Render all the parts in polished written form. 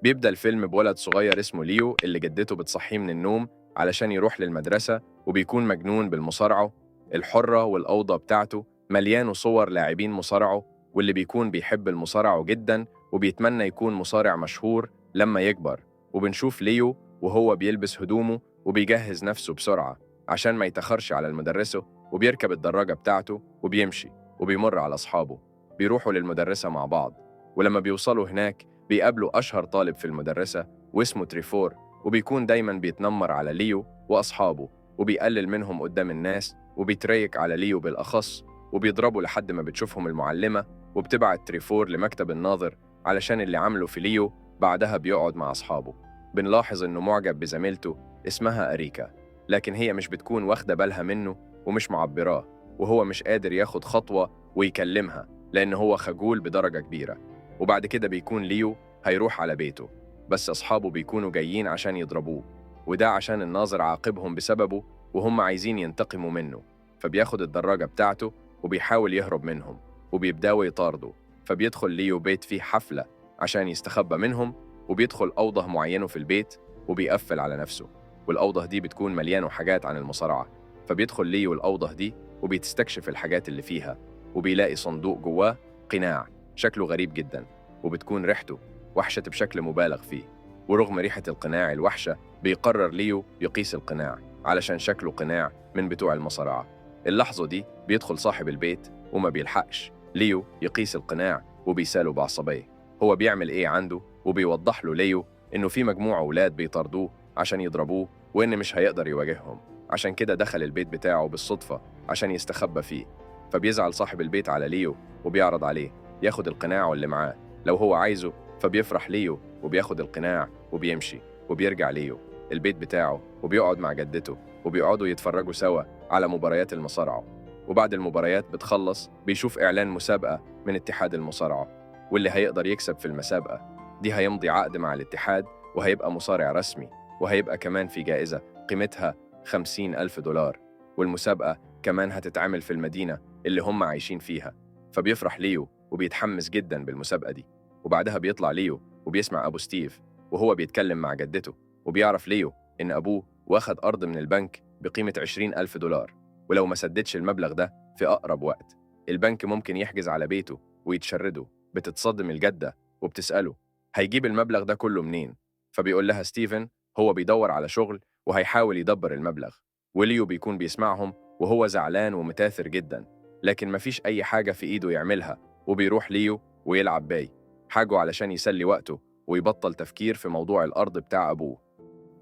بيبدأ الفيلم بولد صغير اسمه ليو اللي جدته بتصحيه من النوم علشان يروح للمدرسة، وبيكون مجنون بالمصارعة الحرة، والأوضة بتاعته مليانه صور لاعبين مصارعة، واللي بيكون بيحب المصارعة جدا وبيتمنى يكون مصارع مشهور لما يكبر. وبنشوف ليو وهو بيلبس هدومه وبيجهز نفسه بسرعة عشان ما يتأخرش على المدرسة، وبيركب الدراجة بتاعته وبيمشي وبيمر على أصحابه، بيروحوا للمدرسة مع بعض. ولما بيوصلوا هناك بيقابلوا أشهر طالب في المدرسة واسمه تريفور، وبيكون دايما بيتنمر على ليو وأصحابه وبيقلل منهم قدام الناس، وبيتريق على ليو بالأخص وبيضربه لحد ما بتشوفهم المعلمة وبتبعت تريفور لمكتب الناظر علشان اللي عمله في ليو. بعدها بيقعد مع أصحابه، بنلاحظ إنه معجب بزميلته اسمها أريكا، لكن هي مش بتكون واخدة بالها منه ومش معبراه، وهو مش قادر ياخد خطوة ويكلمها لأن هو خجول بدرجة كبيرة. وبعد كده بيكون ليو هيروح على بيته، بس أصحابه بيكونوا جايين عشان يضربوه، وده عشان الناظر عاقبهم بسببه وهم عايزين ينتقموا منه. فبياخد الدراجة بتاعته وبيحاول يهرب منهم وبيبدأوا يطاردوا. فبيدخل ليو بيت فيه حفلة عشان يستخبى منهم، وبيدخل أوضة معينة في البيت وبيقفل على نفسه، والأوضة دي بتكون مليانة حاجات عن المصارعة. فبيدخل ليو الأوضة دي وبيتستكشف الحاجات اللي فيها، وبيلاقي صندوق جواه قناع شكله غريب جدا، وبتكون ريحته وحشة بشكل مبالغ فيه. ورغم ريحة القناع الوحشة بيقرر ليو يقيس القناع علشان شكله قناع من بتوع المصارعة. اللحظة دي بيدخل صاحب البيت وما بيلحقش ليو يقيس القناع، وبيساله بعصبية هو بيعمل ايه عنده، وبيوضح له ليو انه في مجموعة أولاد بيطاردوه عشان يضربوه وإن مش هيقدر يواجههم، عشان كده دخل البيت بتاعه بالصدفة عشان يستخبى فيه. فبيزعل صاحب البيت على ليو وبيعرض عليه ياخد القناع اللي معاه لو هو عايزه. فبيفرح ليو وبياخد القناع وبيمشي، وبيرجع ليو البيت بتاعه وبيقعد مع جدته، وبيقعدوا يتفرجوا سوا على مباريات المصارعة. وبعد المباريات بتخلص بيشوف إعلان مسابقة من اتحاد المصارعة، واللي هيقدر يكسب في المسابقة دي هيمضي عقد مع الاتحاد وهيبقى مصارع رسمي، وهيبقى كمان في جائزة قيمتها $50,000، والمسابقة كمان هتتعمل في المدينة اللي هم عايشين فيها. فبيفرح ليو وبيتحمس جدا بالمسابقة دي. وبعدها بيطلع ليو وبيسمع أبو ستيف وهو بيتكلم مع جدته، وبيعرف ليو إن أبوه واخد أرض من البنك بقيمة $20,000، ولو ما سددش المبلغ ده في أقرب وقت البنك ممكن يحجز على بيته ويتشرده. بتتصدم الجدة وبتسأله هيجيب المبلغ ده كله منين؟ فبيقول لها ستيفن هو بيدور على شغل وهيحاول يدبر المبلغ. وليو بيكون بيسمعهم وهو زعلان ومتاثر جدا، لكن مفيش أي حاجة في إيده يعملها. وبيروح ليو ويلعب باي حاجه علشان يسلي وقته ويبطل تفكير في موضوع الأرض بتاع أبوه.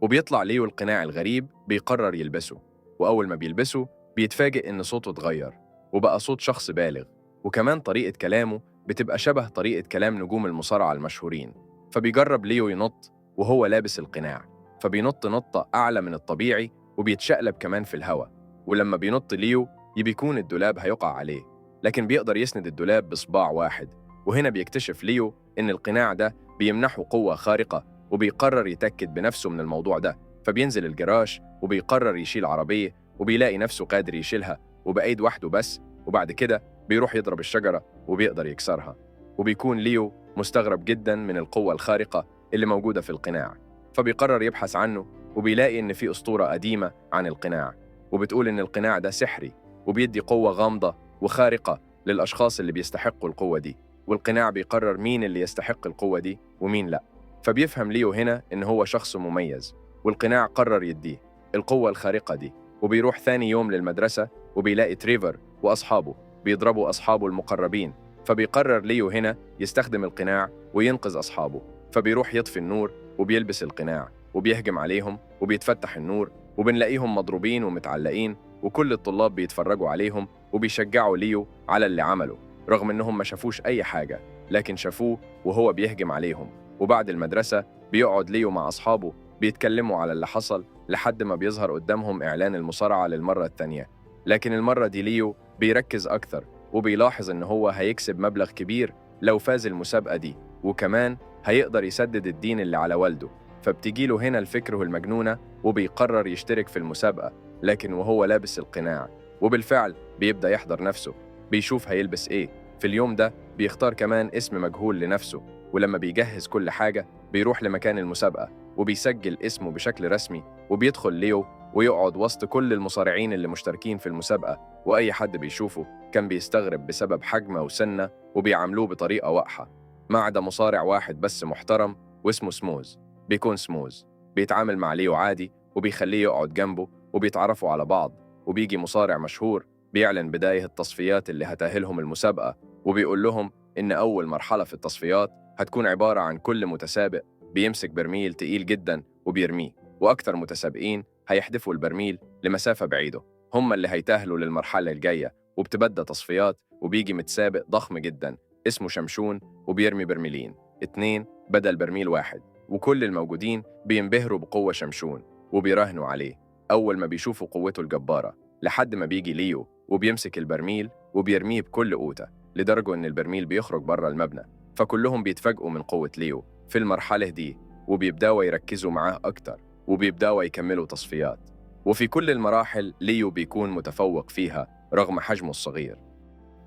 وبيطلع ليو القناع الغريب بيقرر يلبسه، وأول ما بيلبسه بيتفاجئ إن صوته اتغير وبقى صوت شخص بالغ، وكمان طريقة كلامه بتبقى شبه طريقة كلام نجوم المصارعة المشهورين. فبيجرب ليو ينط وهو لابس القناع، فبينط نطة أعلى من الطبيعي وبيتشقلب كمان في الهواء. ولما بينط ليو بيكون الدولاب هيقع عليه، لكن بيقدر يسند الدولاب بصباع واحد. وهنا بيكتشف ليو إن القناع ده بيمنحه قوة خارقة، وبيقرر يتأكد بنفسه من الموضوع ده. فبينزل الجراج وبيقرر يشيل عربية، وبيلاقي نفسه قادر يشيلها وبأيد وحده بس. وبعد كده بيروح يضرب الشجرة وبيقدر يكسرها. وبيكون ليو مستغرب جدا من القوة الخارقة اللي موجودة في القناع، فبيقرر يبحث عنه، وبيلاقي إن في أسطورة قديمة عن القناع، وبتقول إن القناع ده سحري وبيدي قوة غامضة وخارقة للأشخاص اللي بيستحقوا القوة دي، والقناع بيقرر مين اللي يستحق القوة دي ومين لأ. فبيفهم ليو هنا إن هو شخص مميز، والقناع قرر يديه القوة الخارقة دي. وبيروح ثاني يوم للمدرسة وبيلاقي تريفر وأصحابه بيضربوا أصحابه المقربين، فبيقرر ليو هنا يستخدم القناع وينقذ أصحابه. فبيروح يطفي النور وبيلبس القناع وبيهجم عليهم وبيتفتح النور، وبنلاقيهم مضروبين ومتعلقين، وكل الطلاب بيتفرجوا عليهم وبيشجعوا ليو على اللي عمله رغم إنهم ما شافوش أي حاجة، لكن شافوه وهو بيهجم عليهم. وبعد المدرسة بيقعد ليو مع أصحابه بيتكلموا على اللي حصل لحد ما بيظهر قدامهم إعلان المصارعة للمرة التانية، لكن المرة دي ليو بيركز أكثر وبيلاحظ إن هو هيكسب مبلغ كبير لو فاز المسابقة دي، وكمان هيقدر يسدد الدين اللي على والده. فبتجيله هنا الفكرة المجنونة وبيقرر يشترك في المسابقة، لكن وهو لابس القناع. وبالفعل بيبدأ يحضر نفسه، بيشوف هيلبس إيه في اليوم ده، بيختار كمان اسم مجهول لنفسه، ولما بيجهز كل حاجة بيروح لمكان المسابقة وبيسجل اسمه بشكل رسمي، وبيدخل ليو ويقعد وسط كل المصارعين اللي مشتركين في المسابقة، وأي حد بيشوفه كان بيستغرب بسبب حجمه وسنه وبيعاملوه بطريقة وقحة، ما عدا مصارع واحد بس محترم واسمه سموز. بيكون سموز بيتعامل مع ليو عادي وبيخليه يقعد جنبه وبيتعرفوا على بعض. وبيجي مصارع مشهور بيعلن بداية التصفيات اللي هتأهلهم المسابقة، وبيقول لهم إن أول مرحلة في التصفيات هتكون عبارة عن كل متسابق بيمسك برميل تقيل جدا وبيرميه، وأكتر متسابقين هيحدفوا البرميل لمسافة بعيدة هم اللي هيتأهلوا للمرحلة الجاية. وبتبدأ تصفيات، وبيجي متسابق ضخم جدا اسمه شمشون وبيرمي برميلين 2 بدل برميل واحد، وكل الموجودين بينبهروا بقوة شمشون وبيراهنوا عليه أول ما بيشوفوا قوته الجبارة، لحد ما بيجي ليو وبيمسك البرميل وبيرميه بكل قوته لدرجة إن البرميل بيخرج بره المبنى. فكلهم بيتفاجئوا من قوة ليو في المرحلة دي، وبيبدأوا يركزوا معاه أكتر وبيبدأوا يكملوا تصفيات. وفي كل المراحل ليو بيكون متفوق فيها رغم حجمه الصغير.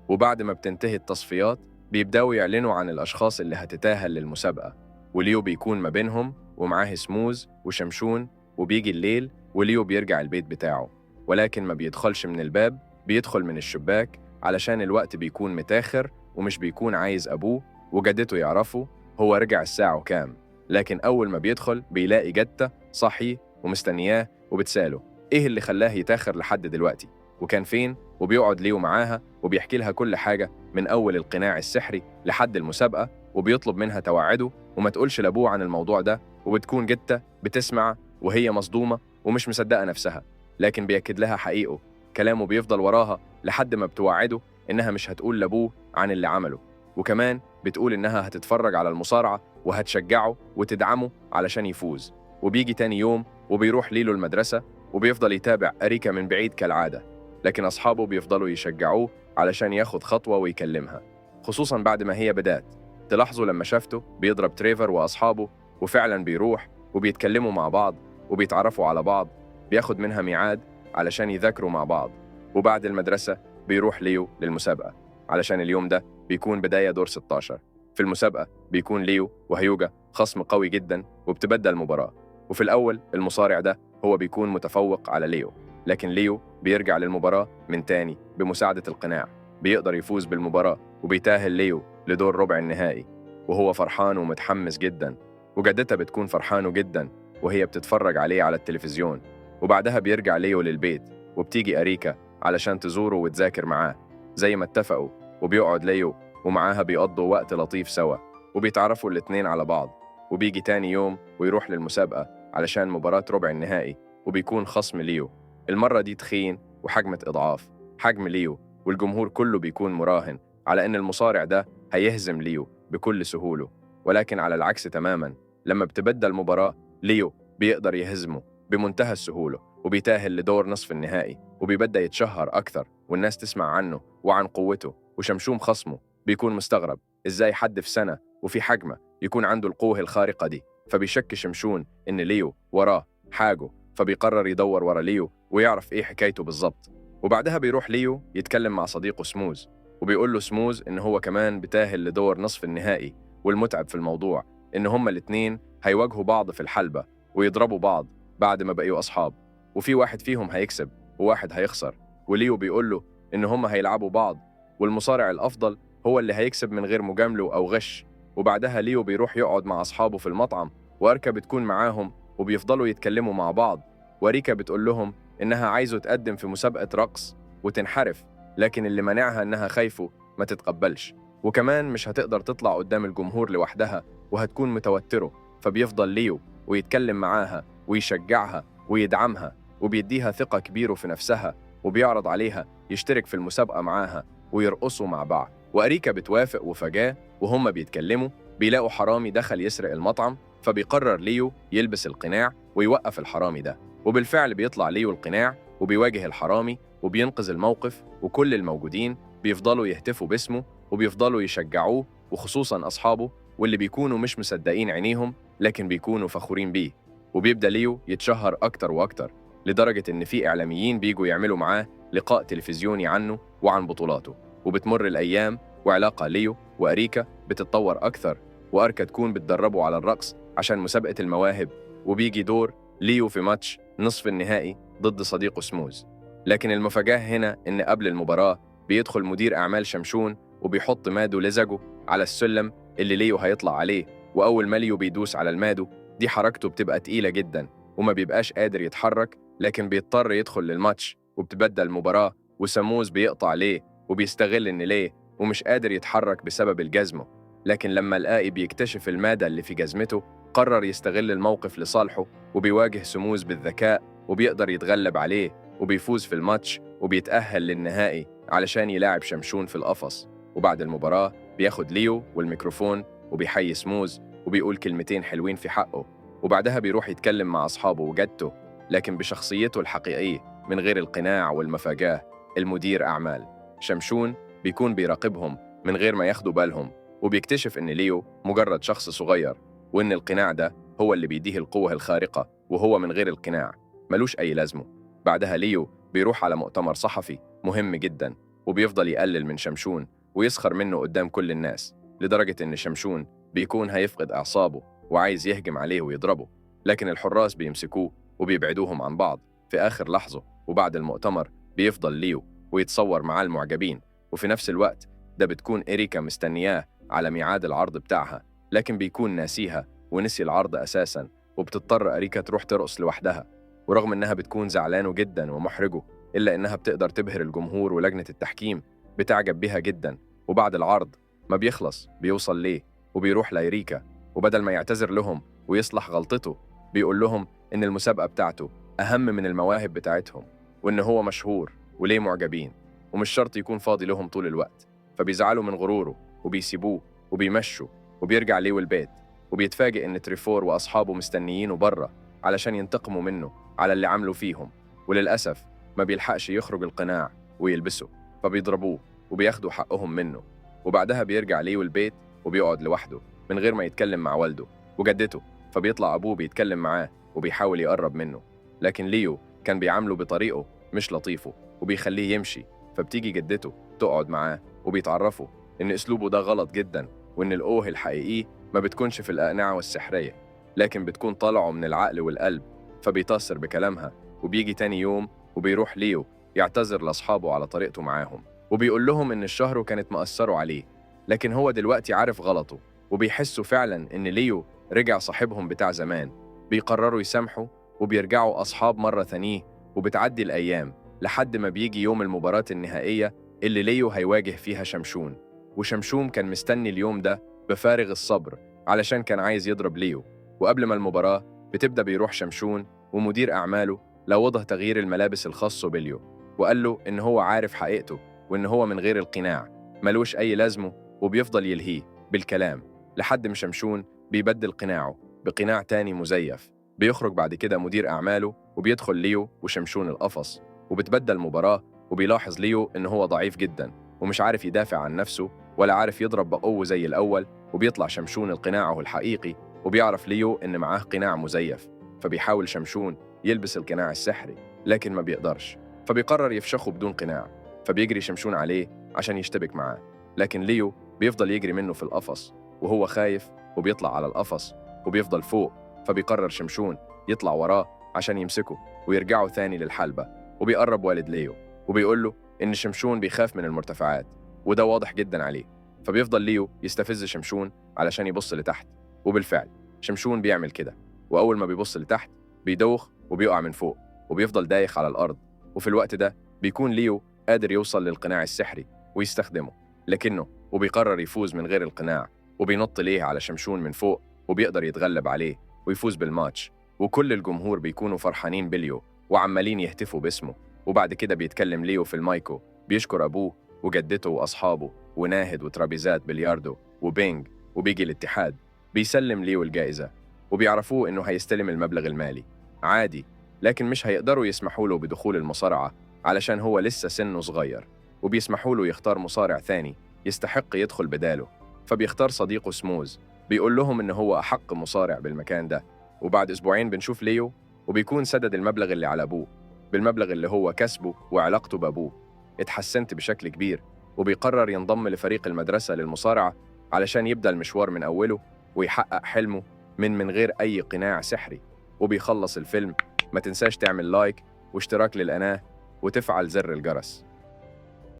وبعد ما بتنتهي التصفيات بيبدأوا يعلنوا عن الأشخاص اللي هتتأهل للمسابقة، وليو بيكون ما بينهم ومعاه سموز وشمشون. وبيجي الليل وليو بيرجع البيت بتاعه، ولكن ما بيدخلش من الباب، بيدخل من الشباك علشان الوقت بيكون متاخر ومش بيكون عايز أبوه وجدته يعرفوا هو رجع الساعة كام. لكن أول ما بيدخل بيلاقي جدته صاحي ومستنياه وبتساله إيه اللي خلاه يتاخر لحد دلوقتي وكان فين، وبيقعد ليو معاها وبيحكي لها كل حاجة من أول القناع السحري لحد المسابقة، وبيطلب منها توعده وما تقولش لأبوه عن الموضوع ده. وبتكون جدته بتسمع وهي مصدومة ومش مصدقة نفسها، لكن بيأكد لها حقيقه كلامه بيفضل وراها لحد ما بتوعده إنها مش هتقول لأبوه عن اللي عمله، وكمان بتقول إنها هتتفرج على المصارعة وهتشجعه وتدعمه علشان يفوز. وبيجي تاني يوم وبيروح ليلو المدرسة وبيفضل يتابع أريكا من بعيد كالعادة، لكن أصحابه بيفضلوا يشجعوه علشان ياخد خطوة ويكلمها، خصوصا بعد ما هي بدأت تلاحظوا لما شافته بيضرب تريفر وأصحابه. وفعلا بيروح وبيتكلموا مع بعض وبيتعرفوا على بعض، بياخد منها ميعاد علشان يذاكروا مع بعض. وبعد المدرسة بيروح ليو للمسابقة علشان اليوم ده بيكون بداية دور 16. في المسابقة بيكون ليو وهيوجا خصم قوي جدا، وبتبدأ المباراة. وفي الأول المصارع ده هو بيكون متفوق على ليو، لكن ليو بيرجع للمباراة من تاني بمساعدة القناع، بيقدر يفوز بالمباراة وبيتأهل ليو لدور ربع النهائي، وهو فرحان ومتحمس جدا، وجدتها بتكون فرحانه جدا وهي بتتفرج عليه على التلفزيون. وبعدها بيرجع ليو للبيت، وبتيجي أريكا علشان تزوره وتذاكر معاه زي ما اتفقوا، وبيقعد ليو ومعاها بيقضوا وقت لطيف سوا وبيتعرفوا الاتنين على بعض. وبيجي تاني يوم ويروح للمسابقة علشان مباراة ربع النهائي، وبيكون خصم ليو المرة دي تخين وحجمة إضعاف حجم ليو، والجمهور كله بيكون مراهن على إن المصارع ده هيهزم ليو بكل سهولة. ولكن على العكس تماما، لما بتبدأ المباراة ليو بيقدر يهزمه بمنتهى السهولة وبيتأهل لدور نصف النهائي، وبيبدأ يتشهر أكثر والناس تسمع عنه وعن قوته. وشمشوم خصمه بيكون مستغرب إزاي حد في سنة وفي حجمه يكون عنده القوة الخارقة دي، فبيشك شمشون إن ليو وراه حاجه، فبيقرر يدور ورا ليو ويعرف إيه حكايته بالظبط. وبعدها بيروح ليو يتكلم مع صديقه سموز، وبيقول له سموز إن هو كمان بتاهل لدور نصف النهائي، والمتعب في الموضوع إن هما الاتنين هيواجهوا بعض في الحلبة ويضربوا بعض بعد ما بقيوا أصحاب، وفي واحد فيهم هيكسب وواحد هيخسر. وليو بيقول له إن هما هيلعبوا بعض والمصارع الأفضل هو اللي هيكسب من غير مجامله أو غش. وبعدها ليو بيروح يقعد مع أصحابه في المطعم، وأركا بتكون معاهم وبيفضلوا يتكلموا مع بعض. وأريكا بتقول لهم إنها عايزة تقدم في مسابقة رقص وتنحرف، لكن اللي منعها إنها خايفه ما تتقبلش، وكمان مش هتقدر تطلع قدام الجمهور لوحدها وهتكون متوتره. فبيفضل ليو ويتكلم معاها ويشجعها ويدعمها وبيديها ثقة كبيرة في نفسها، وبيعرض عليها يشترك في المسابقة معاها ويرقصوا مع بعض. وأريكا بتوافق، وفجأة وهم بيتكلموا بيلاقوا حرامي دخل يسرق المطعم، فبيقرر ليو يلبس القناع ويوقف الحرامي ده. وبالفعل بيطلع ليو القناع وبيواجه الحرامي وبينقذ الموقف، وكل الموجودين بيفضلوا يهتفوا باسمه وبيفضلوا يشجعوه، وخصوصا أصحابه واللي بيكونوا مش مصدقين عينيهم لكن بيكونوا فخورين بيه. وبيبدأ ليو يتشهر أكتر وأكتر، لدرجة إن في إعلاميين بيجوا يعملوا معاه لقاء تلفزيوني عنه وعن بطولاته. وبتمر الأيام وعلاقة ليو وأريكا بتتطور أكثر، وأركا تكون بتدربه على الرقص عشان مسابقة المواهب. وبيجي دور ليو في ماتش نصف النهائي ضد صديقه سموز. لكن المفاجأة هنا إن قبل المباراة بيدخل مدير أعمال شمشون وبيحط مادو لزجه على السلم اللي ليو هيطلع عليه، وأول ما ليو بيدوس على المادو دي حركته بتبقى تقيلة جدا وما بيبقاش قادر يتحرك، لكن بيضطر يدخل للماتش. وبتبدأ المباراة وسموز بيقطع ليه وبيستغل إن ليه ومش قادر يتحرك بسبب الجزمة. لكن لما القائي بيكتشف المادة اللي في جزمته قرر يستغل الموقف لصالحه، وبيواجه سموز بالذكاء وبيقدر يتغلب عليه وبيفوز في الماتش وبيتأهل للنهائي علشان يلاعب شمشون في القفص. وبعد المباراة بياخد ليو والميكروفون وبيحيي سموز وبيقول كلمتين حلوين في حقه، وبعدها بيروح يتكلم مع أصحابه وجدته، لكن بشخصيته الحقيقية من غير القناع والمفاجأة. المدير أعمال شمشون بيكون بيراقبهم من غير ما ياخدوا بالهم، وبيكتشف إن ليو مجرد شخص صغير، وإن القناع ده هو اللي بيديه القوة الخارقة، وهو من غير القناع ملوش أي لازمة. بعدها ليو بيروح على مؤتمر صحفي مهم جدا، وبيفضل يقلل من شمشون ويسخر منه قدام كل الناس، لدرجة إن شمشون بيكون هيفقد أعصابه وعايز يهجم عليه ويضربه، لكن الحراس بيمسكوه وبيبعدوهم عن بعض في آخر لحظة. وبعد المؤتمر بيفضل ليو ويتصور معاه المعجبين، وفي نفس الوقت ده بتكون إريكا مستنياه على ميعاد العرض بتاعها، لكن بيكون ناسيها ونسي العرض أساساً، وبتضطر أريكا تروح ترقص لوحدها. ورغم إنها بتكون زعلانه جداً ومحرجه، إلا إنها بتقدر تبهر الجمهور ولجنة التحكيم بتعجب بها جداً. وبعد العرض ما بيخلص بيوصل ليه وبيروح لإريكا، وبدل ما يعتذر لهم ويصلح غلطته بيقول لهم إن المسابقة بتاعته أهم من المواهب بتاعتهم، وإن هو مشهور وليه معجبين ومش شرط يكون فاضي لهم طول الوقت. فبيزعلوا من غروره وبيسيبوه وبيمشوا، وبيرجع ليه البيت وبيتفاجئ إن تريفور وأصحابه مستنيينه بره علشان ينتقموا منه على اللي عملوا فيهم. وللأسف ما بيلحقش يخرج القناع ويلبسه، فبيضربوه وبياخدوا حقهم منه. وبعدها بيرجع ليه البيت وبيقعد لوحده من غير ما يتكلم مع والده وجدته، فبيطلع أبوه بيتكلم معاه وبيحاول يقرب منه، لكن ليو كان بيعامله بطريقه مش لطيفه وبيخليه يمشي. فبتيجي جدته تقعد معاه وبيتعرفوا إن أسلوبه ده غلط جدا، وإن القوة الحقيقي ما بتكونش في الأقنعة والسحرية، لكن بتكون طالعه من العقل والقلب. فبيتأثر بكلامها، وبيجي تاني يوم وبيروح ليو يعتذر لأصحابه على طريقته معاهم، وبيقول لهم إن الشهر كانت مأثره عليه، لكن هو دلوقتي عارف غلطه، وبيحسوا فعلا إن ليو رجع صاحبهم بتاع زمان. بيقرروا يسامحوا وبيرجعوا أصحاب مرة ثانية. وبتعدي الأيام لحد ما بيجي يوم المباراة النهائية اللي ليو هيواجه فيها شمشون. وشمشون كان مستني اليوم ده بفارغ الصبر علشان كان عايز يضرب ليو. وقبل ما المباراة بتبدأ بيروح شمشون ومدير أعماله لوضه تغيير الملابس الخاصة بليو، وقال له إن هو عارف حقيقته وإن هو من غير القناع ملوش أي لازمه، وبيفضل يلهيه بالكلام لحد ما شمشون بيبدل قناعه بقناع تاني مزيف. بيخرج بعد كده مدير أعماله وبيدخل ليو وشمشون القفص، وبتبدل المباراة. وبيلاحظ ليو إن هو ضعيف جدا ومش عارف يدافع عن نفسه ولا عارف يضرب بقوة زي الأول. وبيطلع شمشون القناعه الحقيقي، وبيعرف ليو إن معاه قناع مزيف، فبيحاول شمشون يلبس القناع السحري لكن ما بيقدرش، فبيقرر يفشخه بدون قناع. فبيجري شمشون عليه عشان يشتبك معاه، لكن ليو بيفضل يجري منه في القفص وهو خايف، وبيطلع على القفص وبيفضل فوق. فبيقرر شمشون يطلع وراه عشان يمسكه ويرجعوا ثاني للحلبة. وبيقرب والد ليو وبيقول له إن شمشون بيخاف من المرتفعات، وده واضح جدا عليه. فبيفضل ليو يستفز شمشون علشان يبص لتحت، وبالفعل شمشون بيعمل كده، وأول ما بيبص لتحت بيدوخ وبيقع من فوق وبيفضل دايخ على الأرض. وفي الوقت ده بيكون ليو قادر يوصل للقناع السحري ويستخدمه، لكنه وبيقرر يفوز من غير القناع، وبينط ليه على شمشون من فوق وبيقدر يتغلب عليه ويفوز بالماتش. وكل الجمهور بيكونوا فرحانين بليو وعمالين يهتفوا باسمه. وبعد كده بيتكلم ليو في المايكو، بيشكر أبوه وجدته وأصحابه وناهد وترابيزات بلياردو وبينج. وبيجي الاتحاد بيسلم ليو الجائزة، وبيعرفوه إنه هيستلم المبلغ المالي عادي، لكن مش هيقدروا يسمحوا له بدخول المصارعة علشان هو لسه سنه صغير، وبيسمحوا له يختار مصارع ثاني يستحق يدخل بداله. فبيختار صديقه سموز، بيقول لهم إن هو أحق مصارع بالمكان ده. وبعد أسبوعين بنشوف ليو وبيكون سدد المبلغ اللي على أبوه بالمبلغ اللي هو كسبه، وعلاقته بأبوه اتحسنت بشكل كبير، وبيقرر ينضم لفريق المدرسة للمصارعة علشان يبدأ المشوار من أوله ويحقق حلمه من غير أي قناع سحري. وبيخلص الفيلم. ما تنساش تعمل لايك واشتراك للقناة وتفعل زر الجرس.